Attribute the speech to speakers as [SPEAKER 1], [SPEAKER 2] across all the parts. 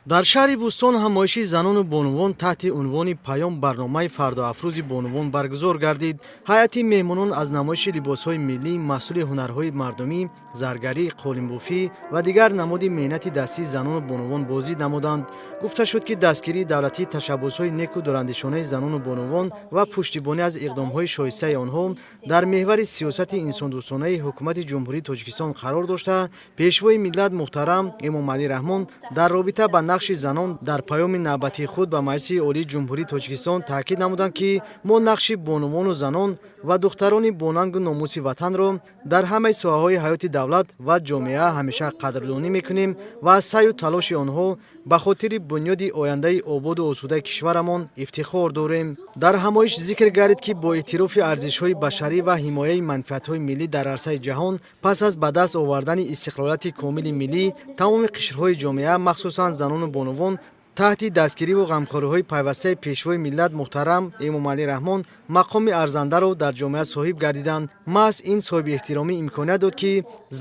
[SPEAKER 1] Дар шаҳри Бӯстон ҳамоиши занону бонувон таҳти унвони «Паём барномаи фардоафрӯзи бонувон» баргузор гардид. Ҳайати меҳмонон аз намоиши либосҳои миллӣ, маҳсули ҳунарҳои мардумӣ, заргарӣ, қолинбофӣ ва дигар намуди меҳнати дастии занону бонувон боздид намуданд. Гуфта шуд, ки дастгирии давлатии ташаббусҳои неку дурандешонаи занону бонувон ва пуштибонӣ аз иқдомҳои шоистаи онҳо дар меҳвари сиёсати инсондӯстонаи Ҳукумати Ҷумҳурии Тоҷикистон қарор дошта, Пешвои миллат муҳтарам Эмомалӣ Раҳмон дар робита ба нақши занон дар паёми навбатии худ ба Маҷлиси Олии Ҷумҳурии Тоҷикистон таъкид намуданд, ки мо нақши бонувону занон ва духтарони бонангу номуси ватанро дар ҳамаи соҳаҳои ҳаёти давлат ва ҷомеа ҳамеша қадрдонӣ мекунем ва аз саъю талоши онҳо ба хотири бунёди ояндаи ободу осудаи кишварамон ифтихор дорем. Дар ҳамоиш зикр гардид, ки бо эътирофи арзишҳои башарӣ ва ҳимояи манфиатҳои миллӣ дар арсаи ҷаҳон, пас аз ба даст овардани истиқлолияти комили миллӣ, тамоми қишрҳои ҷомеа, махсусан занону бонувон, таҳти дастгириву ғамхориҳои пайвастаи Пешвои миллат муҳтарам Эмомалӣ Раҳмон мақоми арзандаро дар ҷомеа соҳиб гардиданд. Маҳз ин соҳибэҳтиромӣ имконият дод, ки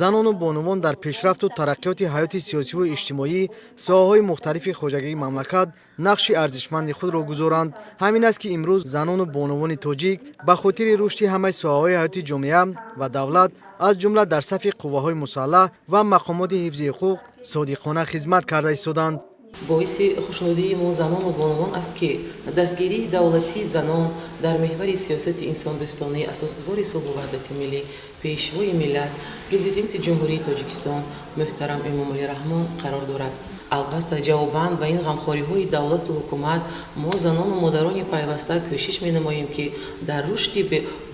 [SPEAKER 1] занону бонувон дар пешрафту тараққиёти ҳаёти сиёсиву иҷтимоӣ, соҳаҳои мухталифи хоҷагии мамлакат нақши арзишманди худро гузоранд. Ҳамин аст, ки имрӯз занону бонувони тоҷик ба хотири рушди ҳамаи соҳаҳои ҳаёти ҷомеа ва давлат, аз ҷумла дар сафи қувваҳои мусаллаҳ ва мақомоти ҳифзи ҳуқуқ, содиқона хизмат карда истоданд.
[SPEAKER 2] Боиси хушнудии мо, занону бонувон, аст, ки дастгирии давлатии занон дар меҳвари сиёсати инсондӯстонаи Асосгузори сулҳу ваҳдати миллӣ, Пешвои миллат, Президенти Ҷумҳурии Тоҷикистон муҳтарам Эмомалӣ Раҳмон қарор дорад. Албатта, ҷавобан ба ин ғамхориҳои давлату ҳукумат, мо, занону модарони, пайваста кӯшиш менамоем, ки дар рушди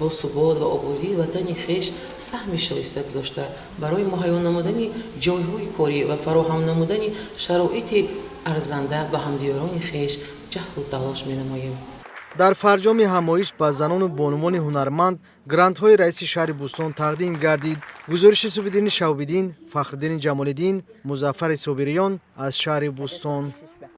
[SPEAKER 2] босубот ва ободии ватани хеш саҳми шоиста гузошта, барои муҳайё намудани ҷойҳои корӣ ва фароҳам намудани шароити арзанда ба ҳамдиёрони хеш ҷаҳду талош менамоем.
[SPEAKER 1] Дар фарҷоми ҳамоиш ба занону бонувони ҳунарманд грантҳои раиси шаҳри Бӯстон тақдим гардид. Гузориши Субиддини Шаҳобиддин, Фахриддини Ҷамолиддин, Музаффари Собириён аз шаҳри Бӯстон.